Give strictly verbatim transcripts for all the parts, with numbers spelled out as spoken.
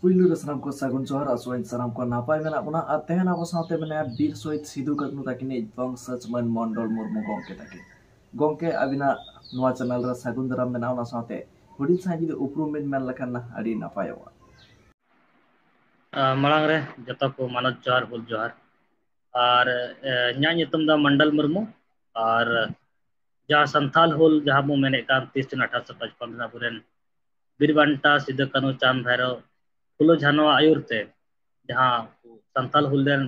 ᱯᱩᱭᱞᱩ ᱨᱮ ᱥᱟᱱᱟᱢ ᱠᱚ ᱥᱟᱹᱜᱩᱱ ᱡᱚᱦᱟᱨ, ᱟᱥᱚᱜ ᱟᱹᱧ ᱥᱟᱱᱟᱢ ᱠᱚ ᱱᱟᱯᱟᱭ ᱢᱮᱱᱟᱜ ᱵᱚᱱᱟ᱾ ᱟᱨ ᱛᱮᱦᱮᱧ ᱟᱵᱚ ᱥᱟᱶᱛᱮ ᱢᱮᱱᱟᱭᱟ ᱵᱤᱨ ᱥᱚᱦᱤᱫ ᱥᱤᱫᱩ ᱠᱟᱹᱱᱦᱩ ᱛᱟᱹᱠᱤᱱᱤᱡ ᱵᱚᱝᱥᱚᱡᱽ ᱢᱟᱹᱱ ᱢᱚᱱᱰᱚᱞ ᱢᱩᱨᱢᱩ ᱜᱚᱢᱠᱮ ᱛᱟᱹᱠᱤᱱ᱾ ᱜᱚᱢᱠᱮ, ᱟᱹᱵᱤᱱᱟᱜ ᱱᱚᱣᱟ ᱪᱮᱱᱮᱞ ᱨᱮ ᱥᱟᱹᱜᱩᱱ ᱫᱟᱨᱟᱢ ᱢᱮᱱᱟᱜᱼᱟ, ᱚᱱᱟ ᱥᱟᱶᱛᱮ ᱦᱩᱰᱤᱧ ᱥᱟᱺᱦᱤᱡ ᱡᱩᱫᱤ ᱩᱯᱨᱩᱢ ᱵᱤᱱ ᱢᱮᱱ ᱞᱮᱠᱷᱟᱱ ᱟᱹᱰᱤ ᱱᱟᱯᱟᱭᱚᱜᱼᱟ᱾ ᱟᱨ ᱢᱟᱲᱟᱝ ᱨᱮ ᱡᱚᱛᱚ ᱠᱚ ᱢᱟᱱᱚᱛ ᱡᱚᱦᱟᱨ, ᱦᱩᱞ ᱡᱚᱦᱟᱨ᱾ ᱟᱨ, ᱮ, ᱤᱧᱟᱹᱜ ᱧᱩᱛᱩᱢ ᱫᱚ ᱢᱚᱱᱰᱚᱞ ᱢᱩᱨᱢᱩ᱾ ᱟᱨ ᱡᱟᱦᱟᱸ ᱥᱟᱱᱛᱷᱟᱞ ᱦᱩᱞ ᱡᱟᱦᱟᱸ ᱵᱚ ᱢᱮᱱᱮᱫ ᱠᱟᱱ, ᱛᱤᱥ ᱡᱩᱱ ᱟᱴᱷᱟᱨᱚᱥᱚ ᱯᱟᱸᱪᱯᱚᱱ ᱨᱮ ᱟᱵᱚᱨᱮᱱ ᱵᱤᱨ ᱵᱟᱱᱴᱟ ᱥᱤᱫᱩ ᱠᱟᱹᱱᱦᱩ ᱪᱟᱸᱫᱽ ᱵᱷᱟᱭᱨᱳ ᱯᱷᱩᱞᱳ ᱡᱷᱟᱱᱚᱣᱟᱜ ᱟᱹᱭᱩᱨ ᱛᱮ ᱡᱟᱦᱟᱸ ᱥᱟᱱᱛᱷᱟᱞ ᱦᱩᱞ ᱨᱮᱱ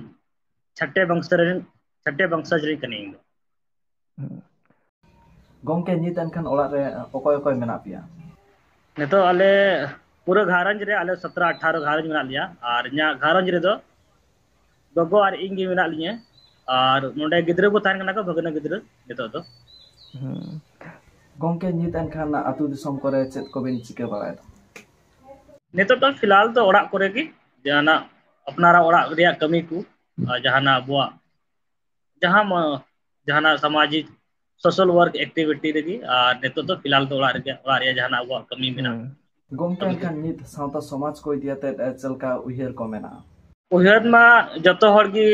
ᱪᱷᱟᱴᱮ ᱵᱚᱝᱥᱚ ᱨᱮᱱ, ᱪᱷᱟᱴᱮ ᱵᱚᱝᱥᱚᱡᱽ ᱨᱮᱱ ᱠᱟᱹᱱᱟᱹᱧ ᱤᱧ ᱫᱚ᱾ ᱦᱩᱸ᱾ ᱜᱚᱢᱠᱮ, ᱱᱤᱛ ᱮᱱᱠᱷᱟᱱ ᱚᱲᱟᱜ ᱨᱮ ᱚᱠᱚᱭ ᱚᱠᱚᱭ ᱢᱮᱱᱟᱜ ᱯᱮᱭᱟ? ᱱᱤᱛᱚᱜ ᱟᱞᱮ ᱯᱩᱨᱟᱹ ᱜᱷᱟᱨᱚᱸᱡᱽ ᱨᱮ ᱟᱞᱮ ᱥᱚᱛᱨᱚ ᱟᱴᱷᱟᱨᱚ ᱜᱷᱟᱨᱚᱸᱡᱽ ᱢᱮᱱᱟᱜ ᱞᱮᱭᱟ᱾ ᱟᱨ ᱤᱧᱟᱹᱜ ᱜᱷᱟᱨᱚᱸᱡᱽ ᱨᱮᱫᱚ ᱜᱚᱜᱚ ᱟᱨ ᱤᱧ ᱜᱮ ᱢᱮᱱᱟᱜ ᱞᱤᱧᱟᱹ᱾ ᱟᱨ ᱱᱚᱰᱮ ᱜᱤᱫᱽᱨᱟᱹ ᱠᱚ ᱛᱟᱦᱮᱱ ᱠᱟᱱᱟ ᱠᱚ, ᱵᱷᱟᱹᱜᱽᱱᱟᱹ ᱜᱤᱫᱽᱨᱟᱹ ᱱᱤᱛᱚᱜ ᱫᱚ᱾ ᱦᱩᱸ᱾ ᱜᱚᱢᱠᱮ, ᱱᱤᱛ ᱮᱱᱠᱷᱟᱱ ᱟᱹᱛᱩ ᱫᱤᱥᱚᱢ ᱠᱚᱨᱮ ᱪᱮᱫ ᱠᱚᱵᱤᱱ ᱪᱤᱠᱟᱹ ᱵᱟᱲᱟᱭᱮᱫᱟ? ᱱᱤᱛᱚᱜ ᱫᱚ ᱯᱷᱤᱞᱦᱟᱞ ᱫᱚ ᱚᱲᱟᱜ ᱠᱚᱨᱮ ᱜᱮ, ᱡᱟᱦᱟᱱᱟᱜ ᱟᱯᱱᱟᱨᱟᱜ ᱚᱲᱟᱜ ᱨᱮᱭᱟᱜ ᱠᱟᱹᱢᱤ ᱠᱚ, ᱟᱨ ᱡᱟᱦᱟᱱᱟᱜ ᱟᱵᱚᱣᱟᱜ ᱡᱟᱦᱟᱸ ᱢᱟ-, ᱡᱟᱦᱟᱱᱟᱜ ᱥᱟᱢᱟᱡᱤᱠ social work activity ᱨᱮᱜᱮ, ᱟᱨ ᱱᱤᱛᱚᱜ ᱫᱚ ᱯᱷᱤᱞᱦᱟᱞ ᱫᱚ ᱚᱲᱟᱜ ᱨᱮᱜᱮ, ᱚᱲᱟᱜ ᱨᱮᱭᱟᱜ ᱡᱟᱦᱟᱱᱟᱜ ᱟᱵᱚᱣᱟᱜ ᱠᱟᱹᱢᱤ ᱢᱮᱱᱟᱜᱼᱟ᱾ ᱦᱩᱸ᱾ ᱜᱚᱢᱠᱮ, ᱠᱟᱹᱢᱤ ᱮᱱᱠᱷᱟᱱ ᱱᱤᱛ ᱥᱟᱶᱛᱟ ᱥᱚᱢᱟᱡᱽ ᱠᱚ ᱤᱫᱤ ᱠᱟᱛᱮ, ᱮ, ᱪᱮᱫ ᱞᱮᱠᱟ ᱩᱭᱦᱟᱹᱨ ᱠᱚ ᱢᱮᱱᱟᱜᱼᱟ? ᱩᱭᱦᱟᱹᱨ ᱢᱟ ᱡᱚᱛᱚ ᱦᱚᱲ ᱜᱮ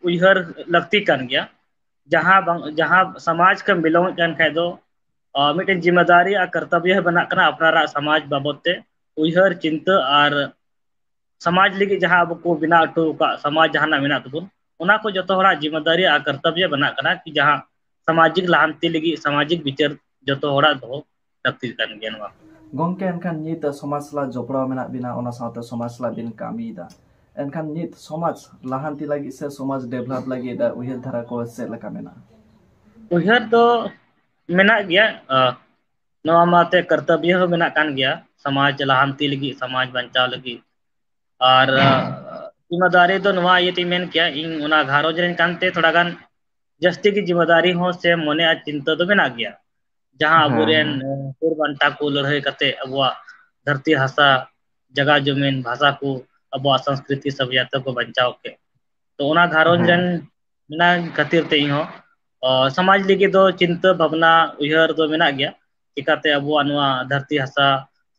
ᱩᱭᱦᱟᱹᱨ ᱞᱟᱹᱠᱛᱤ ᱠᱟᱱ ᱜᱮᱭᱟ᱾ ᱡᱟᱦᱟᱸ ᱵᱟᱝ, ᱡᱟᱦᱟᱸ ᱥᱚᱢᱟᱡᱽ ᱠᱚᱢ belong ᱮᱫ ᱠᱟᱱ ᱠᱷᱟᱡ ᱫᱚ, ᱟ, ᱢᱤᱫᱴᱮᱱ ᱡᱤᱢᱢᱮᱫᱟᱨᱤ ᱟᱨ ᱠᱚᱨᱛᱚᱵᱽᱵᱚ ᱦᱚᱸ ᱵᱮᱱᱟᱜ ᱠᱟᱱᱟ ᱟᱯᱱᱟᱨᱟᱜ ᱥᱚᱢᱟᱡᱽ ᱵᱟᱵᱚᱫ ᱛᱮ ᱩᱭᱦᱟᱹᱨ ᱪᱤᱱᱛᱟᱹ ᱟᱨ ᱥᱚᱢᱟᱡᱽ ᱞᱟᱹᱜᱤᱫ ᱡᱟᱦᱟᱸ ᱟᱵᱚ ᱠᱚ ᱵᱮᱱᱟᱣ ᱦᱚᱴᱚ ᱟᱠᱟᱫ ᱥᱚᱢᱟᱡᱽ ᱡᱟᱦᱟᱱᱟᱜ ᱢᱮᱱᱟᱜ ᱛᱟᱵᱚᱱ, ᱚᱱᱟ ᱠᱚ ᱡᱚᱛᱚ ᱦᱚᱲᱟᱜ ᱡᱤᱢᱢᱮᱫᱟᱨᱤ ᱟᱨ ᱠᱚᱨᱛᱚᱵᱽᱵᱚ ᱵᱮᱱᱟᱜ ᱠᱟᱱᱟ ᱠᱤ ᱡᱟᱦᱟᱸ ᱥᱟᱢᱟᱡᱤᱠ ᱞᱟᱦᱟᱱᱛᱤ ᱞᱟᱹᱜᱤᱫ ᱥᱟᱢᱟᱡᱤᱠ ᱵᱤᱪᱟᱹᱨ ᱡᱚᱛᱚ ᱦᱚᱲᱟᱜ ᱫᱚᱦᱚ ᱞᱟᱹᱠᱛᱤ ᱠᱟᱱ ᱜᱮᱭᱟ ᱱᱚᱣᱟ᱾ ᱜᱚᱢᱠᱮ, ᱮᱱᱠᱷᱟᱱ ᱱᱤᱛ ᱥᱚᱢᱟᱡᱽ ᱥᱟᱞᱟᱜ ᱡᱚᱯᱲᱟᱣ ᱢᱮᱱᱟᱜ ᱵᱤᱱᱟ, ᱚᱱᱟ ᱥᱟᱶᱛᱮ ᱥᱚᱢᱟᱡᱽ ᱥᱟᱞᱟᱜ ᱵᱤᱱ ᱠᱟᱹᱢᱤᱭᱮᱫᱟ, ᱮᱱᱠᱷᱟᱱ ᱱᱤᱛ ᱥᱚᱢᱟᱡᱽ ᱞᱟᱦᱟᱱᱛᱤ ᱞᱟᱹᱜᱤᱫ ᱥᱮ ᱥᱚᱢᱟᱡᱽ develop ᱞᱟᱹᱜᱤᱫ ᱩᱭᱦᱟᱹᱨ ᱫᱷᱟᱨᱟ ᱠᱚ ᱪᱮᱫ ᱞᱮᱠᱟ ᱢᱮᱱᱟᱜᱼᱟ? ᱩᱭᱦᱟᱹᱨ ᱫᱚ ᱢᱮᱱᱟᱜ ᱜᱮᱭᱟ, ᱟ, ᱱᱚᱣᱟ ᱢᱟᱛᱮ ᱠᱚᱨᱛᱚᱵᱽᱵᱚ ᱦᱚᱸ ᱢᱮᱱᱟᱜ ᱠᱟᱱ ᱜᱮᱭᱟ, ᱥᱚᱢᱟᱡᱽ ᱞᱟᱦᱟᱱᱛᱤ ᱞᱟᱹᱜᱤᱫ, ᱥᱚᱢᱟᱡᱽ ᱵᱟᱧᱪᱟᱣ ᱞᱟᱹᱜᱤᱫ᱾ ᱟᱨ, ᱟ, ᱡᱤᱢᱢᱮᱫᱟᱨᱤ ᱫᱚ ᱱᱚᱣᱟ ᱤᱭᱟᱹᱛᱮᱧ ᱢᱮᱱ ᱠᱮᱭᱟ, ᱤᱧ ᱚᱱᱟ ᱜᱷᱟᱨᱚᱸᱡᱽ ᱨᱮᱱ ᱠᱟᱱᱛᱮ ᱛᱷᱚᱲᱟ ᱜᱟᱱ ᱡᱟᱹᱥᱛᱤ ᱜᱮ ᱡᱤᱢᱢᱮᱫᱟᱨᱤ ᱦᱚᱸ ᱥᱮ ᱢᱚᱱᱮ ᱟᱨ ᱪᱤᱱᱛᱟᱹ ᱫᱚ ᱢᱮᱱᱟᱜ ᱜᱮᱭᱟ᱾ ᱡᱟᱦᱟᱸ ᱦᱮᱸ, ᱟᱵᱚᱨᱮᱱ ᱦᱮᱸ᱾ ᱵᱤᱨ ᱵᱟᱱᱴᱟ ᱠᱚ ᱞᱟᱹᱲᱦᱟᱹᱭ ᱠᱟᱛᱮ ᱟᱵᱚᱣᱟᱜ ᱫᱷᱟᱹᱨᱛᱤ ᱦᱟᱥᱟ, ᱡᱟᱜᱟ ᱡᱚᱢᱤᱱ, ᱵᱷᱟᱥᱟ ᱠᱚ, ᱟᱵᱚᱣᱟᱜ ᱥᱚᱝᱥᱠᱨᱤᱛᱤ ᱥᱚᱵᱷᱭᱟᱛᱟ ᱠᱚ ᱵᱟᱧᱪᱟᱣ ᱠᱮᱫ᱾ ᱛᱚ ᱚᱱᱟ ᱜᱷᱟᱨᱚᱸᱡᱽ ᱦᱮᱸ᱾ ᱨᱮᱱ ᱢᱮᱱᱟᱜ ᱠᱷᱟᱹᱛᱤᱨ ᱛᱮ ᱤᱧᱦᱚᱸ, ᱚ, ᱥᱚᱢᱟᱡᱽ ᱞᱟᱹᱜᱤᱫ ᱫᱚ ᱪᱤᱱᱛᱟᱹ ᱵᱷᱟᱵᱽᱱᱟ ᱩᱭᱦᱟᱹᱨ ᱫᱚ ᱢᱮᱱᱟᱜ ᱜᱮᱭᱟ᱾ ᱪᱤᱠᱟᱛᱮ ᱟᱵᱚᱣᱟᱜ ᱱᱚᱣᱟ ᱫᱷᱟᱹᱨᱛᱤ ᱦᱟᱥᱟ,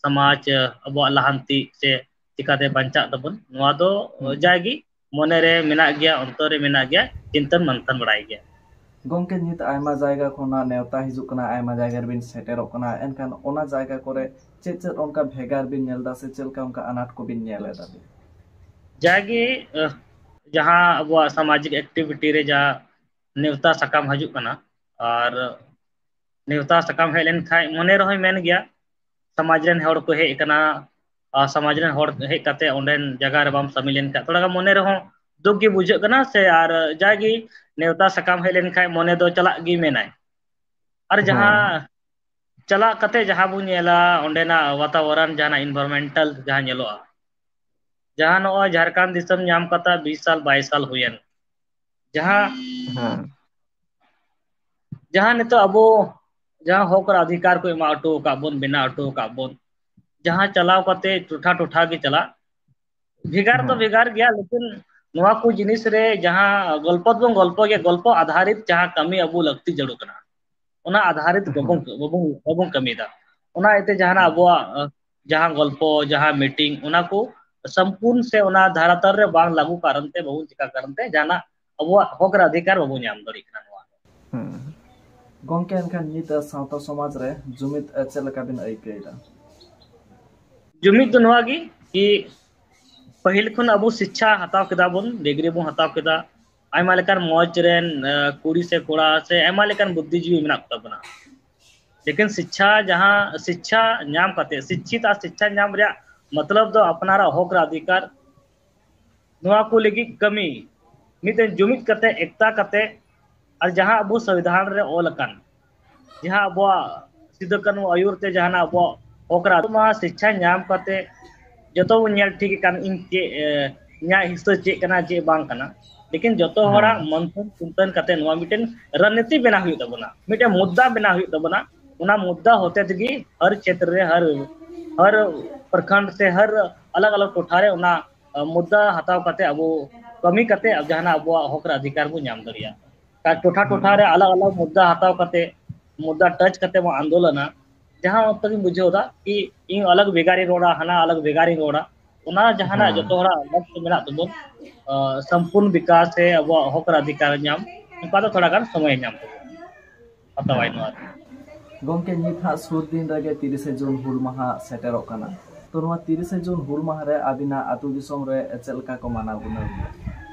ᱥᱚᱢᱟᱡᱽ, ᱟᱵᱚᱣᱟᱜ ᱞᱟᱦᱟᱱᱛᱤ ᱥᱮ ᱪᱤᱠᱟᱛᱮ ᱵᱟᱧᱪᱟᱜ ᱛᱟᱵᱚᱱ, ᱱᱚᱣᱟ ᱫᱚ ᱦᱩᱸ᱾ ᱡᱟᱜᱮ ᱢᱚᱱᱮ ᱨᱮ ᱢᱮᱱᱟᱜ ᱜᱮᱭᱟ, ᱚᱱᱛᱚᱨ ᱨᱮ ᱢᱮᱱᱟᱜ ᱜᱮᱭᱟ, ᱪᱤᱱᱛᱟᱹᱱ ᱢᱟᱱᱛᱷᱟᱱ ᱵᱟᱲᱟᱭ ᱜᱮᱭᱟ᱾ ᱜᱚᱝᱠᱮ, ᱱᱤᱛ ᱟᱭᱢᱟ ᱡᱟᱭᱜᱟ ᱠᱷᱚᱱᱟᱜ ᱱᱮᱣᱛᱟ ᱦᱤᱡᱩᱜ ᱠᱟᱱᱟ, ᱟᱭᱢᱟ ᱡᱟᱭᱜᱟ ᱨᱮᱵᱤᱱ ᱥᱮᱴᱮᱨᱚᱜ ᱠᱟᱱᱟ, ᱮᱱᱠᱷᱟᱱ ᱚᱱᱟ ᱡᱟᱭᱜᱟ ᱠᱚᱨᱮ ᱪᱮᱫ ᱪᱮᱫ ᱚᱱᱠᱟ ᱵᱷᱮᱜᱟᱨ ᱵᱤᱱ ᱧᱮᱞ ᱮᱫᱟ ᱥᱮ ᱪᱮᱫ ᱞᱮᱠᱟ ᱚᱱᱠᱟ ᱟᱱᱟᱴ ᱠᱚᱵᱤᱱ ᱧᱮᱞ ᱮᱫᱟ ᱵᱤᱱ? ᱡᱟᱜᱮ, ᱟᱦ, ᱡᱟᱦᱟᱸ ᱟᱵᱚᱣᱟᱜ ᱥᱟᱢᱟᱡᱤᱠ activity ᱨᱮ ᱡᱟᱦᱟᱸ ᱱᱮᱣᱛᱟ ᱥᱟᱠᱟᱢ ᱦᱤᱡᱩᱜ ᱠᱟᱱᱟ, ᱟᱨ ᱱᱮᱣᱛᱟ ᱥᱟᱠᱟᱢ ᱦᱮᱡ ᱞᱮᱱᱠᱷᱟᱱ ᱢᱚᱱᱮ ᱨᱮᱦᱚᱸᱭ ᱢᱮᱱ ᱜᱮᱭᱟ, ᱥᱚᱢᱟᱡᱽ ᱨᱮᱱ ᱦᱚᱲ ᱠᱚ ᱦᱮᱡ ᱟᱠᱟᱱᱟ, ᱟᱨ ᱥᱚᱢᱟᱡᱽ ᱨᱮᱱ ᱦᱚᱲ ᱦᱮᱡ ᱠᱟᱛᱮ ᱚᱸᱰᱮᱱ ᱡᱟᱭᱜᱟ ᱨᱮ ᱵᱟᱢ ᱥᱟᱹᱢᱤᱞ ᱞᱮᱱᱠᱷᱟᱱ ᱛᱷᱚᱲᱟ ᱜᱟᱱ ᱢᱚᱱᱮ ᱨᱮᱦᱚᱸ ᱫᱩᱠ ᱜᱮ ᱵᱩᱡᱷᱟᱹᱜ ᱠᱟᱱᱟ ᱥᱮ, ᱟᱨ ᱡᱟᱜᱮ ᱱᱮᱣᱛᱟ ᱥᱟᱠᱟᱢ ᱦᱮᱡ ᱞᱮᱱᱠᱷᱟᱱ ᱢᱚᱱᱮ ᱫᱚ ᱪᱟᱞᱟᱜ ᱜᱮ ᱢᱮᱱᱟᱭ᱾ ᱟᱨ ᱡᱟᱦᱟᱸ ᱦᱮᱸ᱾ ᱪᱟᱞᱟᱜ ᱠᱟᱛᱮ ᱡᱟᱦᱟᱸ ᱵᱚᱱ ᱧᱮᱞᱟ, ᱚᱸᱰᱮᱱᱟᱜ ᱣᱟᱛᱟᱵᱚᱨᱚᱱ, ᱡᱟᱦᱟᱱᱟᱜ environmental ᱡᱟᱦᱟᱸ ᱧᱮᱞᱚᱜᱼᱟ, ᱡᱟᱦᱟᱸ ᱱᱚᱜᱼᱚᱭ ᱡᱷᱟᱲᱠᱷᱚᱸᱰ ᱫᱤᱥᱚᱢ ᱧᱟᱢ ᱠᱟᱛᱮ ᱵᱤᱥ ᱥᱟᱞ, ᱵᱟᱭᱤᱥ ᱥᱟᱞ ᱦᱩᱭᱮᱱ, ᱡᱟᱦᱟᱸ ᱦᱮᱸ᱾ ᱡᱟᱦᱟᱸ ᱱᱤᱛᱚᱜ ᱟᱵᱚ ᱡᱟᱦᱟᱸ ᱦᱚᱠ ᱟᱨ ᱚᱫᱷᱤᱠᱟᱨ ᱠᱚ ᱮᱢᱟ ᱦᱚᱴᱚ ᱟᱠᱟᱫ ᱵᱚᱱ, ᱵᱮᱱᱟᱣ ᱦᱚᱴᱚ ᱟᱠᱟᱫ ᱵᱚᱱ, ᱡᱟᱦᱟᱸ ᱪᱟᱞᱟᱣ ᱠᱟᱛᱮ ᱴᱚᱴᱷᱟ ᱴᱚᱴᱷᱟ ᱜᱮ ᱪᱟᱞᱟᱜ, ᱵᱷᱮᱜᱟᱨ ᱫᱚ ᱦᱮᱸ᱾ ᱵᱷᱮᱜᱟᱨ ᱜᱮᱭᱟ, ᱞᱮᱠᱤᱱ ᱱᱚᱣᱟ ᱠᱚ ᱡᱤᱱᱤᱥ ᱨᱮ ᱡᱟᱦᱟᱸ ᱜᱚᱞᱯᱚ ᱫᱚᱵᱚᱱ ᱜᱚᱞᱯᱚ ᱜᱮᱭᱟ, ᱜᱚᱞᱯᱚ ᱟᱫᱷᱟᱨᱤᱛ ᱡᱟᱦᱟᱸ ᱠᱟᱹᱢᱤ ᱟᱵᱚ ᱞᱟᱹᱠᱛᱤ ᱡᱟᱹᱨᱩᱲ ᱠᱟᱱᱟ, ᱚᱱᱟ ᱟᱫᱷᱟᱨᱤᱛ ᱵᱟᱵᱚᱱ, ᱦᱮᱸ᱾ ᱵᱟᱵᱚᱱ, ᱵᱟᱵᱚᱱ ᱠᱟᱹᱢᱤᱭᱮᱫᱟ᱾ ᱚᱱᱟ ᱤᱭᱟᱹᱛᱮ ᱡᱟᱦᱟᱱᱟᱜ ᱦᱮᱸ᱾ ᱟᱵᱚᱣᱟᱜ, ᱟᱸ, ᱡᱟᱦᱟᱸ ᱜᱚᱞᱯᱚ, ᱡᱟᱦᱟᱸ meeting, ᱚᱱᱟ ᱠᱚ ᱥᱚᱢᱯᱩᱨᱱ ᱥᱮ ᱚᱱᱟ ᱫᱷᱟᱨᱟᱛᱟᱞ ᱨᱮ ᱵᱟᱝ ᱞᱟᱹᱜᱩ ᱠᱟᱨᱚᱱ ᱛᱮ, ᱵᱟᱵᱚᱱ ᱪᱤᱠᱟ ᱠᱟᱨᱚᱱ ᱛᱮ ᱡᱟᱦᱟᱱᱟᱜ ᱟᱵᱚᱣᱟᱜ ᱦᱚᱠ ᱨᱮ ᱚᱫᱷᱤᱠᱟᱨ ᱵᱟᱵᱚᱱ ᱧᱟᱢ ᱫᱟᱲᱮᱭᱟᱜ ᱠᱟᱱᱟ ᱱᱚᱣᱟ᱾ ᱦᱮᱸ᱾ ᱜᱚᱝᱠᱮ, ᱮᱱᱠᱷᱟᱱ ᱱᱤᱛ ᱥᱟᱶᱛᱟ ᱥᱚᱢᱟᱡᱽ ᱨᱮ ᱡᱩᱢᱤᱫ, ᱟᱸ, ᱪᱮᱫ ᱞᱮᱠᱟ ᱵᱤᱱ ᱟᱹᱭᱠᱟᱹᱣ ᱮᱫᱟ? ᱡᱩᱢᱤᱫ ᱫᱚ ᱱᱚᱣᱟ ᱜᱮ ᱠᱤ ᱯᱟᱹᱦᱤᱞ ᱠᱷᱚᱱ ᱟᱵᱚ ᱥᱤᱪᱪᱷᱟ ᱦᱟᱛᱟᱣ ᱠᱮᱫᱟ ᱵᱚᱱ, degree ᱵᱚᱱ ᱦᱟᱛᱟᱣ ᱠᱮᱫᱟ, ᱟᱭᱢᱟ ᱞᱮᱠᱟᱱ ᱢᱚᱸᱡᱽ ᱨᱮᱱ, ᱟᱸ, ᱠᱩᱲᱤ ᱥᱮ ᱠᱚᱲᱟ ᱥᱮ ᱟᱭᱢᱟ ᱞᱮᱠᱟᱱ ᱵᱩᱫᱽᱫᱷᱤᱡᱤᱵᱤ ᱢᱮᱱᱟᱜ ᱠᱚ ᱛᱟᱵᱚᱱᱟ᱾ ᱞᱮᱠᱤᱱ ᱥᱤᱪᱪᱷᱟ, ᱡᱟᱦᱟᱸ ᱥᱤᱪᱪᱷᱟ ᱧᱟᱢ ᱠᱟᱛᱮ, ᱥᱤᱪᱪᱷᱤᱛ ᱟᱨ ᱥᱤᱪᱪᱷᱟ ᱧᱟᱢ ᱨᱮᱭᱟᱜ ᱢᱚᱛᱞᱚᱵ ᱫᱚ ᱟᱯᱱᱟᱨᱟᱜ ᱦᱚᱠ ᱨᱮ ᱚᱫᱷᱤᱠᱟᱨ, ᱱᱚᱣᱟ ᱠᱚ ᱞᱟᱹᱜᱤᱫ ᱠᱟᱹᱢᱤ, ᱢᱤᱫᱴᱮᱱ ᱡᱩᱢᱤᱫ ᱠᱟᱛᱮ, ᱮᱠᱛᱟ ᱠᱟᱛᱮ, ᱟᱨ ᱡᱟᱦᱟᱸ ᱟᱵᱚ ᱥᱚᱝᱵᱤᱫᱷᱟᱱ ᱨᱮ ᱚᱞ ᱟᱠᱟᱱ, ᱡᱟᱦᱟᱸ ᱟᱵᱚᱣᱟᱜ ᱥᱤᱫᱩ ᱠᱟᱹᱱᱦᱩ ᱟᱹᱭᱩᱨ ᱛᱮ ᱡᱟᱦᱟᱱᱟᱜ ᱟᱵᱚᱣᱟᱜ ᱦᱚᱠ ᱨᱮ, ᱱᱚᱣᱟ ᱥᱤᱪᱪᱷᱟ ᱧᱟᱢ ᱠᱟᱛᱮ ᱡᱚᱛᱚ ᱵᱚᱱ ᱧᱮᱞ ᱴᱷᱤᱠ ᱠᱟᱱ ᱤᱧ ᱪᱮᱫ, ᱮ, ᱤᱧᱟᱹᱜ ᱦᱤᱥᱟᱹ ᱪᱮᱫ ᱠᱟᱱᱟ, ᱪᱮᱫ ᱵᱟᱝ ᱠᱟᱱᱟ᱾ ᱞᱮᱠᱤᱱ ᱡᱚᱛᱚ ᱦᱚᱲᱟᱜ ᱦᱮᱸ᱾ ᱢᱚᱱᱛᱷᱚᱱ ᱪᱤᱱᱛᱟᱹᱱ ᱠᱟᱛᱮ ᱱᱚᱣᱟ ᱢᱤᱫᱴᱮᱱ ᱨᱚᱱᱱᱤᱛᱤ ᱵᱮᱱᱟᱣ ᱦᱩᱭᱩᱜ ᱛᱟᱵᱚᱱᱟ, ᱢᱤᱫᱴᱮᱱ ᱢᱩᱫᱽᱫᱟ ᱵᱮᱱᱟᱣ ᱦᱩᱭᱩᱜ ᱛᱟᱵᱚᱱᱟ᱾ ᱚᱱᱟ ᱢᱩᱫᱽᱫᱟ ᱦᱚᱛᱮ ᱛᱮᱜᱮ ᱦᱟᱨ ᱠᱷᱮᱛᱨᱮ ᱨᱮ, ᱦᱟᱨ, ᱦᱟᱨ ᱯᱨᱚᱠᱷᱚᱸᱰ ᱥᱮ ᱦᱟᱨ ᱟᱞᱟᱜᱽ ᱟᱞᱟᱜᱽ ᱴᱚᱴᱷᱟ ᱨᱮ ᱚᱱᱟ, ᱟ, ᱢᱩᱫᱽᱫᱟ ᱦᱟᱛᱟᱣ ᱠᱟᱛᱮ ᱟᱵᱚ ᱠᱟᱹᱢᱤ ᱠᱟᱛᱮ ᱟᱵ-, ᱡᱟᱦᱟᱱᱟᱜ ᱟᱵᱚᱣᱟᱜ ᱦᱚᱠ ᱨᱮ ᱚᱫᱷᱤᱠᱟᱨ ᱵᱚᱱ ᱧᱟᱢ ᱫᱟᱲᱮᱭᱟᱜᱼᱟ᱾ ᱟᱨ ᱴᱚᱴᱷᱟ ᱴᱚᱴᱷᱟ ᱦᱮᱸ᱾ ᱨᱮ ᱟᱞᱟᱜᱽ ᱟᱞᱟᱜᱽ ᱢᱩᱫᱽᱫᱟ ᱦᱟᱛᱟᱣ ᱠᱟᱛᱮ, ᱢᱩᱫᱽᱫᱟ touch ᱠᱟᱛᱮ ᱵᱚᱱ ᱟᱱᱫᱳᱞᱚᱱᱟ, ᱡᱟᱦᱟᱸ ᱚᱠᱛᱚ ᱜᱮᱧ ᱵᱩᱡᱷᱟᱹᱣ ᱮᱫᱟ ᱠᱤ ᱤᱧ ᱟᱞᱟᱜᱽ ᱵᱷᱮᱜᱟᱨᱤᱧ ᱨᱚᱲᱟ, ᱦᱟᱱᱟ ᱟᱞᱟᱜᱽ ᱵᱷᱮᱜᱟᱨᱤᱧ ᱨᱚᱲᱟ, ᱚᱱᱟ ᱡᱟᱦᱟᱱᱟᱜ ᱦᱮᱸ᱾ ᱡᱚᱛᱚ ᱦᱚᱲᱟᱜ ᱞᱟᱹᱠᱛᱤ ᱢᱮᱱᱟᱜ ᱛᱟᱵᱚᱱ, ᱟᱸ, ᱥᱚᱢᱯᱩᱨᱱ ᱵᱤᱠᱟᱥ ᱥᱮ ᱟᱵᱚᱣᱟᱜ ᱦᱚᱠ ᱟᱨ ᱚᱫᱷᱤᱠᱟᱨ ᱧᱟᱢ, ᱚᱱᱠᱟ ᱫᱚ ᱛᱷᱚᱲᱟ ᱜᱟᱱ ᱥᱚᱢᱚᱭ ᱧᱟᱢ ᱛᱟᱵᱚᱱ ᱦᱟᱛᱟᱣᱟᱭ ᱦᱮᱸ᱾ ᱱᱚᱣᱟ ᱨᱮ᱾ ᱜᱚᱢᱠᱮ, ᱱᱤᱛ ᱦᱟᱸᱜ ᱥᱩᱨ ᱫᱤᱱ ᱨᱮᱜᱮ ᱛᱤᱨᱤᱥᱮ ᱡᱩᱱ ᱦᱩᱞ ᱢᱟᱦᱟ ᱥᱮᱴᱮᱨᱚᱜ ᱠᱟᱱᱟ᱾ ᱛᱚ, ᱱᱚᱣᱟ ᱛᱤᱨᱤᱥᱮ ᱡᱩᱱ ᱦᱩᱞ ᱢᱟᱦᱟ ᱨᱮ ᱟᱹᱵᱤᱱᱟᱜ ᱟᱹᱛᱩ ᱫᱤᱥᱚᱢ ᱨᱮ ᱪᱮᱫ ᱞᱮᱠᱟ ᱠᱚ ᱢᱟᱱᱟᱣ ᱜᱩᱱᱟᱹᱣ ᱜᱮᱭᱟ?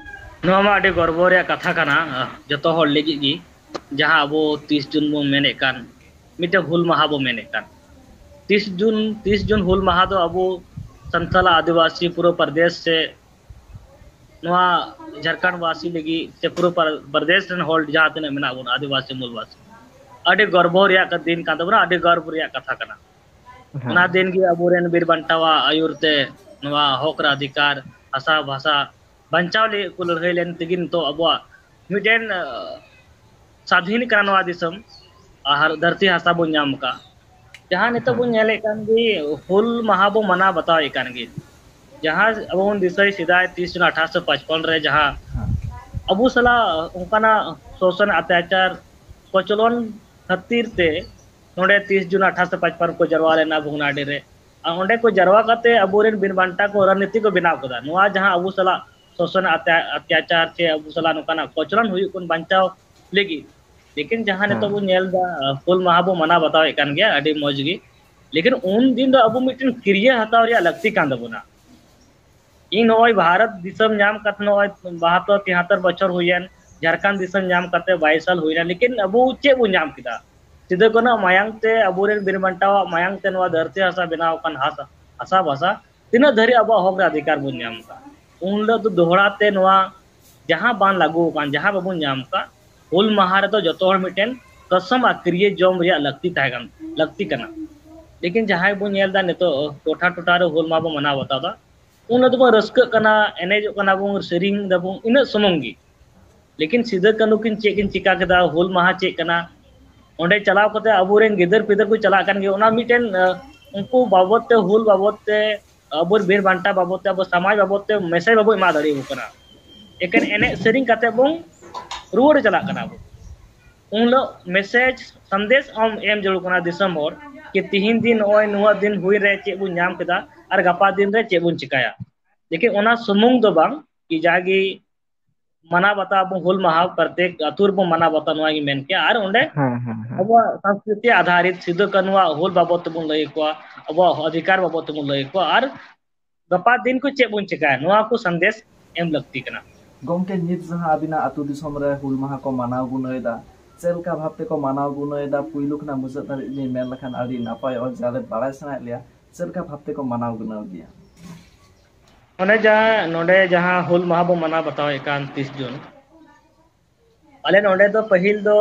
ᱱᱚᱣᱟ ᱢᱟ ᱟᱹᱰᱤ ᱜᱚᱨᱵᱚ ᱨᱮᱭᱟᱜ ᱠᱟᱛᱷᱟ ᱠᱟᱱᱟ, ᱡᱚᱛᱚ ᱦᱚᱲ ᱞᱟᱹᱜᱤᱫ ᱜᱮ, ᱡᱟᱦᱟᱸ ᱟᱵᱚ ᱛᱤᱥ ᱡᱩᱱ ᱵᱚᱱ ᱢᱮᱱᱮᱫ ᱠᱟᱱ, ᱢᱤᱫᱴᱮᱱ ᱦᱩᱞ ᱢᱟᱦᱟ ᱵᱚᱱ ᱢᱮᱱᱮᱫ ᱠᱟᱱ᱾ ᱛᱤᱥ ᱡᱩᱱ, ᱛᱤᱥ ᱡᱩᱱ ᱦᱩᱞ ᱢᱟᱦᱟ ᱫᱚ ᱟᱵᱚ ᱥᱟᱱᱛᱟᱲ ᱟᱹᱫᱤᱵᱟᱹᱥᱤ ᱯᱩᱨᱟᱹ ᱯᱨᱚᱫᱮᱥ ᱥᱮ ᱱᱚᱣᱟ ᱡᱷᱟᱲᱠᱷᱚᱸᱰ ᱵᱟᱥᱤ ᱞᱟᱹᱜᱤᱫ ᱥᱮ ᱯᱩᱨᱟᱹ ᱯᱨᱚᱫᱮᱥ ᱨᱮᱱ ᱦᱚᱲ ᱡᱟᱦᱟᱸ ᱛᱤᱱᱟᱹᱜ ᱢᱮᱱᱟᱜ ᱵᱚᱱᱟ, ᱟᱹᱫᱤᱵᱟᱹᱥᱤ ᱢᱩᱞᱵᱟᱥᱤ, ᱟᱹᱰᱤ ᱜᱚᱨᱵᱚ ᱨᱮᱭᱟᱜ ᱫᱤᱱ ᱠᱟᱱ ᱛᱟᱵᱚᱱᱟ, ᱟᱹᱰᱤ ᱜᱚᱨᱵ ᱨᱮᱭᱟᱜ ᱠᱟᱛᱷᱟ ᱠᱟᱱᱟ᱾ ᱦᱮᱸ᱾ ᱚᱱᱟ ᱫᱤᱱ ᱜᱮ ᱟᱵᱚᱨᱮᱱ ᱵᱤᱨ ᱵᱟᱱᱴᱟᱣᱟᱜ ᱟᱹᱭᱩᱨ ᱛᱮ ᱱᱚᱣᱟ ᱦᱚᱠ ᱨᱮ ᱚᱫᱷᱤᱠᱟᱨ, ᱦᱟᱥᱟ ᱵᱷᱟᱥᱟ ᱵᱟᱧᱪᱟᱣ ᱞᱟᱹᱜᱤᱫ ᱠᱚ ᱞᱟᱹᱲᱦᱟᱹᱭ ᱞᱮᱱ ᱛᱮᱜᱮ ᱱᱤᱛᱚᱜ ᱟᱵᱚᱣᱟᱜ ᱢᱤᱫᱴᱮᱱ, ᱟᱸ, ᱥᱟᱫᱷᱤᱱ ᱠᱟᱱᱟ ᱱᱚᱣᱟ ᱫᱤᱥᱚᱢ, ᱟᱨ ᱫᱷᱟᱹᱨᱛᱤ ᱦᱟᱥᱟ ᱵᱚᱱ ᱧᱟᱢ ᱟᱠᱟᱫ᱾ ᱡᱟᱦᱟᱸ ᱱᱤᱛᱚᱜ ᱵᱚᱱ ᱦᱮᱸ᱾ ᱧᱮᱞᱮᱫ ᱠᱟᱱ ᱜᱮ, ᱦᱩᱞ ᱢᱟᱦᱟ ᱵᱚ ᱢᱟᱱᱟᱣ ᱵᱟᱛᱟᱣᱮᱫ ᱠᱟᱱ ᱜᱮ᱾ ᱡᱟᱦᱟᱸ ᱟᱵᱚ ᱵᱚᱱ ᱫᱤᱥᱟᱹᱭ, ᱥᱮᱫᱟᱭ ᱛᱤᱥ ᱡᱩᱱ ᱟᱴᱷᱟᱨᱚᱥᱚ ᱯᱟᱸᱪᱯᱚᱱ ᱨᱮ ᱡᱟᱦᱟᱸ ᱦᱮᱸ᱾ ᱟᱵᱚ ᱥᱟᱞᱟᱜ ᱚᱱᱠᱟᱱᱟᱜ ᱥᱳᱥᱚᱱ ᱚᱛᱛᱟᱪᱟᱨ ᱠᱚᱪᱞᱚᱱ ᱠᱷᱟᱹᱛᱤᱨ ᱛᱮ ᱱᱚᱰᱮ ᱛᱤᱥ ᱡᱩᱱ ᱟᱴᱷᱟᱨᱚᱥᱚ ᱯᱟᱸᱪᱯᱚᱱ ᱠᱚ ᱡᱟᱨᱣᱟ ᱞᱮᱱᱟ ᱵᱷᱚᱜᱽᱱᱟᱰᱤ ᱨᱮ᱾ ᱟᱨ ᱚᱸᱰᱮ ᱠᱚ ᱡᱟᱨᱣᱟ ᱠᱟᱛᱮ ᱟᱵᱚᱨᱮᱱ ᱵᱤᱨ ᱵᱟᱱᱴᱟ ᱠᱚ ᱨᱟᱡᱽᱱᱤᱛᱤ ᱠᱚ ᱵᱮᱱᱟᱣ ᱠᱮᱫᱟ᱾ ᱱᱚᱣᱟ ᱡᱟᱦᱟᱸ ᱟᱵᱚ ᱥᱟᱞᱟᱜ ᱥᱳᱥᱚᱱ ᱟᱛᱭᱟ-, ᱚᱛᱛᱟᱪᱟᱨ ᱪᱮ ᱟᱵᱚ ᱥᱟᱞᱟᱜ ᱱᱚᱝᱠᱟᱱᱟᱜ ᱠᱚᱪᱞᱚᱱ ᱦᱩᱭᱩᱜ ᱠᱟᱱ ᱵᱟᱧᱪᱟᱣ ᱞᱟᱹᱜᱤᱫ᱾ ᱞᱮᱠᱤᱱ ᱡᱟᱦᱟᱸ ᱱᱤᱛᱚᱜ ᱦᱮᱸ᱾ ᱵᱚᱱ ᱧᱮᱞ ᱮᱫᱟ, ᱦᱩᱞ ᱢᱟᱦᱟ ᱵᱚ ᱢᱟᱱᱟᱣ ᱵᱟᱛᱟᱣᱮᱫ ᱠᱟᱱ ᱜᱮᱭᱟ, ᱟᱹᱰᱤ ᱢᱚᱡᱽ ᱜᱮ᱾ ᱞᱮᱠᱤᱱ ᱩᱱ ᱫᱤᱱ ᱫᱚ ᱟᱵᱚ ᱢᱤᱫᱴᱮᱱ ᱠᱤᱨᱭᱟᱹ ᱦᱟᱛᱟᱣ ᱨᱮᱭᱟᱜ ᱞᱟᱹᱠᱛᱤ ᱠᱟᱱ ᱛᱟᱵᱚᱱᱟ᱾ ᱤᱧ ᱱᱚᱜᱼᱚᱭ ᱵᱷᱟᱨᱚᱛ ᱫᱤᱥᱚᱢ ᱧᱟᱢ ᱠᱟᱛᱮ ᱱᱚᱜᱼᱚᱭ ᱵᱟᱦᱟᱛᱛᱳᱨ ᱛᱤᱦᱟᱛᱛᱳᱨ ᱵᱚᱪᱷᱚᱨ ᱦᱩᱭᱮᱱ, ᱡᱷᱟᱲᱠᱷᱚᱸᱰ ᱫᱤᱥᱚᱢ ᱧᱟᱢ ᱠᱟᱛᱮ ᱵᱟᱭᱤᱥ ᱥᱟᱞ ᱦᱩᱭᱱᱟ, ᱞᱮᱠᱤᱱ ᱟᱵᱚ ᱪᱮᱫ ᱵᱚᱱ ᱧᱟᱢ ᱠᱮᱫᱟ? ᱥᱤᱫᱩ ᱠᱟᱹᱱᱦᱩ ᱢᱟᱭᱟᱝ ᱛᱮ, ᱟᱵᱚᱨᱮᱱ ᱵᱤᱨ ᱵᱟᱱᱴᱟᱣᱟᱜ ᱢᱟᱭᱟᱝ ᱛᱮ ᱱᱚᱣᱟ ᱫᱷᱟᱹᱨᱛᱤ ᱦᱟᱥᱟ ᱵᱮᱱᱟᱣ ᱟᱠᱟᱱ ᱦᱟᱥᱟ, ᱦᱟᱥᱟ ᱵᱷᱟᱥᱟ, ᱛᱤᱱᱟᱹᱜ ᱫᱷᱟᱹᱨᱤᱡ ᱟᱵᱚᱣᱟᱜ ᱦᱚᱠ ᱨᱮ ᱚᱫᱷᱤᱠᱟᱨ ᱵᱚᱱ ᱧᱟᱢ ᱟᱠᱟᱫ? ᱩᱱ ᱦᱤᱞᱳᱜ ᱫᱚ ᱫᱚᱦᱲᱟ ᱛᱮ ᱱᱚᱣᱟ ᱡᱟᱦᱟᱸ ᱵᱟᱝ ᱞᱟᱹᱜᱩ ᱟᱠᱟᱱ, ᱡᱟᱦᱟᱸ ᱵᱟᱵᱚᱱ ᱧᱟᱢ ᱟᱠᱟᱫ, ᱦᱩᱞ ᱢᱟᱦᱟ ᱨᱮᱫᱚ ᱡᱚᱛᱚ ᱦᱚᱲ ᱢᱤᱫᱴᱮᱱ ᱠᱟᱥᱚᱢ ᱟᱨ ᱠᱤᱨᱭᱟᱹ ᱡᱚᱢ ᱨᱮᱭᱟᱜ ᱞᱟᱹᱠᱛᱤ ᱛᱟᱦᱮᱸ ᱠᱟᱱ, ᱞᱟᱹᱠᱛᱤ ᱠᱟᱱᱟ᱾ ᱞᱮᱠᱤᱱ ᱡᱟᱦᱟᱸᱭ ᱵᱚᱱ ᱧᱮᱞ ᱮᱫᱟ ᱱᱤᱛᱚᱜ ᱴᱚᱴᱷᱟ ᱴᱚᱴᱷᱟ ᱨᱮ ᱦᱩᱞ ᱢᱟᱦᱟ ᱵᱚᱱ ᱢᱟᱱᱟᱣ ᱵᱟᱛᱟᱣ ᱮᱫᱟ, ᱩᱱ ᱦᱤᱞᱳᱜ ᱫᱚᱵᱚᱱ ᱨᱟᱹᱥᱠᱟᱹᱜ ᱠᱟᱱᱟ, ᱮᱱᱮᱡᱚᱜ ᱠᱟᱱᱟ ᱵᱚᱱ, ᱥᱮᱨᱮᱧ ᱫᱟᱵᱚᱱ, ᱤᱱᱟᱹᱜ ᱥᱩᱢᱩᱝ ᱜᱮ᱾ ᱞᱮᱠᱤᱱ ᱥᱤᱫᱩ ᱠᱟᱹᱱᱦᱩ ᱠᱤᱱ ᱪᱮᱫ ᱠᱤᱱ ᱪᱤᱠᱟ ᱠᱮᱫᱟ, ᱦᱩᱞ ᱢᱟᱦᱟ ᱪᱮᱫ ᱠᱟᱱᱟ, ᱚᱸᱰᱮ ᱪᱟᱞᱟᱣ ᱠᱟᱛᱮ ᱟᱵᱚᱨᱮᱱ ᱜᱤᱫᱟᱹᱨ ᱯᱤᱫᱟᱹᱨ ᱠᱚ ᱪᱟᱞᱟᱜ ᱠᱟᱱ ᱜᱮᱭᱟ, ᱚᱱᱟ ᱢᱤᱫᱴᱮᱱ, ᱟᱸ, ᱩᱱᱠᱩ ᱵᱟᱵᱚᱛ ᱛᱮ, ᱦᱩᱞ ᱵᱟᱵᱚᱛ ᱛᱮ, ᱟᱵᱚ ᱵᱤᱨ ᱵᱟᱱᱴᱟ ᱵᱟᱵᱚᱛ ᱛᱮ, ᱟᱵᱚ ᱥᱚᱢᱟᱡᱽ ᱵᱟᱵᱚᱛ ᱛᱮ message ᱵᱟᱵᱚ ᱮᱢᱟ ᱫᱟᱲᱮᱭᱟᱠᱚ ᱠᱟᱱᱟ᱾ ᱮᱠᱮᱱ ᱮᱱᱮᱡ ᱥᱮᱨᱮᱧ ᱠᱟᱛᱮ ᱵᱚᱱ ᱨᱩᱣᱟᱹᱲ ᱪᱟᱞᱟᱜ ᱠᱟᱱᱟ ᱵᱚᱱ᱾ ᱩᱱ ᱦᱤᱞᱳᱜ message, ᱥᱟᱸᱫᱮᱥ ᱮᱢ, ᱮᱢ ᱡᱟᱹᱨᱩᱲ ᱠᱟᱱᱟ ᱫᱤᱥᱚᱢ ᱦᱚᱲ, ᱠᱤ ᱛᱤᱦᱤᱧ ᱫᱤᱱ ᱱᱚᱜᱼᱚᱭ ᱱᱚᱣᱟ ᱫᱤᱱ ᱦᱩᱭ ᱨᱮ ᱪᱮᱫ ᱵᱚᱱ ᱧᱟᱢ ᱠᱮᱫᱟ, ᱟᱨ ᱜᱟᱯᱟ ᱫᱤᱱ ᱨᱮ ᱪᱮᱫ ᱵᱚᱱ ᱪᱤᱠᱟᱹᱭᱟ᱾ ᱞᱮᱠᱤᱱ ᱚᱱᱟ ᱥᱩᱢᱩᱝ ᱫᱚ ᱵᱟᱝ ᱠᱤ ᱡᱟᱜᱮ ᱢᱟᱱᱟᱣ ᱵᱟᱛᱟᱣ ᱟᱵᱚ ᱦᱩᱞ ᱢᱟᱦᱟ ᱯᱨᱚᱛᱮᱠ ᱟᱹᱛᱩ ᱨᱮᱵᱚᱱ ᱢᱟᱱᱟᱣ ᱵᱟᱛᱟᱣ, ᱱᱚᱣᱟ ᱜᱮ ᱢᱮᱱ ᱠᱮᱭᱟ᱾ ᱟᱨ ᱚᱸᱰᱮ ᱦᱮᱸ ᱦᱮᱸ ᱦᱮᱸ ᱟᱵᱚᱣᱟᱜ ᱥᱚᱝᱥᱠᱨᱤᱛᱤ ᱟᱫᱷᱟᱨᱤᱛ ᱥᱤᱫᱩ ᱠᱟᱹᱱᱩᱣᱟᱜ ᱦᱩᱞ ᱵᱟᱵᱚᱫ ᱛᱮᱵᱚᱱ ᱞᱟᱹᱭ ᱟᱠᱚᱣᱟ, ᱟᱵᱚᱣᱟᱜ ᱚᱫᱷᱤᱠᱟᱨ ᱵᱟᱵᱚᱫ ᱛᱮᱵᱚᱱ ᱞᱟᱹᱭ ᱟᱠᱚᱣᱟ, ᱟᱨ ᱜᱟᱯᱟ ᱫᱤᱱ ᱠᱚ ᱪᱮᱫ ᱵᱚᱱ ᱪᱤᱠᱟᱹᱭᱟ, ᱱᱚᱣᱟ ᱠᱚ ᱥᱟᱸᱫᱮᱥ ᱮᱢ ᱞᱟᱹᱠᱛᱤ ᱠᱟᱱᱟ᱾ ᱜᱚᱢᱠᱮ, ᱱᱤᱛ ᱡᱟᱦᱟᱸ ᱟᱹᱵᱤᱱᱟᱜ ᱟᱹᱛᱩ ᱫᱤᱥᱚᱢ ᱨᱮ ᱦᱩᱞ ᱢᱟᱦᱟ ᱠᱚ ᱢᱟᱱᱟᱣ ᱜᱩᱱᱟᱹᱣ ᱮᱫᱟ, ᱪᱮᱫ ᱞᱮᱠᱟ ᱵᱷᱟᱵ ᱛᱮᱠᱚ ᱢᱟᱱᱟᱣ ᱜᱩᱱᱟᱹᱣ ᱮᱫᱟ? ᱯᱩᱭᱞᱩ ᱠᱷᱚᱱᱟᱜ ᱢᱩᱪᱟᱹᱫ ᱫᱷᱟᱹᱵᱤᱡ ᱵᱤᱱ ᱢᱮᱱ ᱞᱮᱠᱷᱟᱱ ᱟᱹᱰᱤ ᱱᱟᱯᱟᱭᱚᱜᱼᱟ, ᱡᱮ ᱟᱞᱮ ᱵᱟᱲᱟᱭ ᱥᱟᱱᱟᱭᱮᱫ ᱞᱮᱭᱟ ᱪᱮᱫ ᱞᱮᱠᱟ ᱵᱷᱟᱵ ᱛᱮᱠᱚ ᱢᱟᱱᱟᱣ ᱜᱩᱱᱟᱹᱣ ᱜᱮᱭᱟ᱾ ᱚᱱᱮ ᱡᱟᱦᱟᱸ ᱱᱚᱰᱮ ᱡᱟᱦᱟᱸ ᱦᱩᱞ ᱢᱟᱦᱟ ᱵᱚ ᱢᱟᱱᱟᱣ ᱵᱟᱛᱟᱣᱮᱫ ᱠᱟᱱ ᱛᱤᱥ ᱡᱩᱱ, ᱟᱞᱮ ᱱᱚᱰᱮ ᱫᱚ ᱯᱟᱹᱦᱤᱞ ᱫᱚ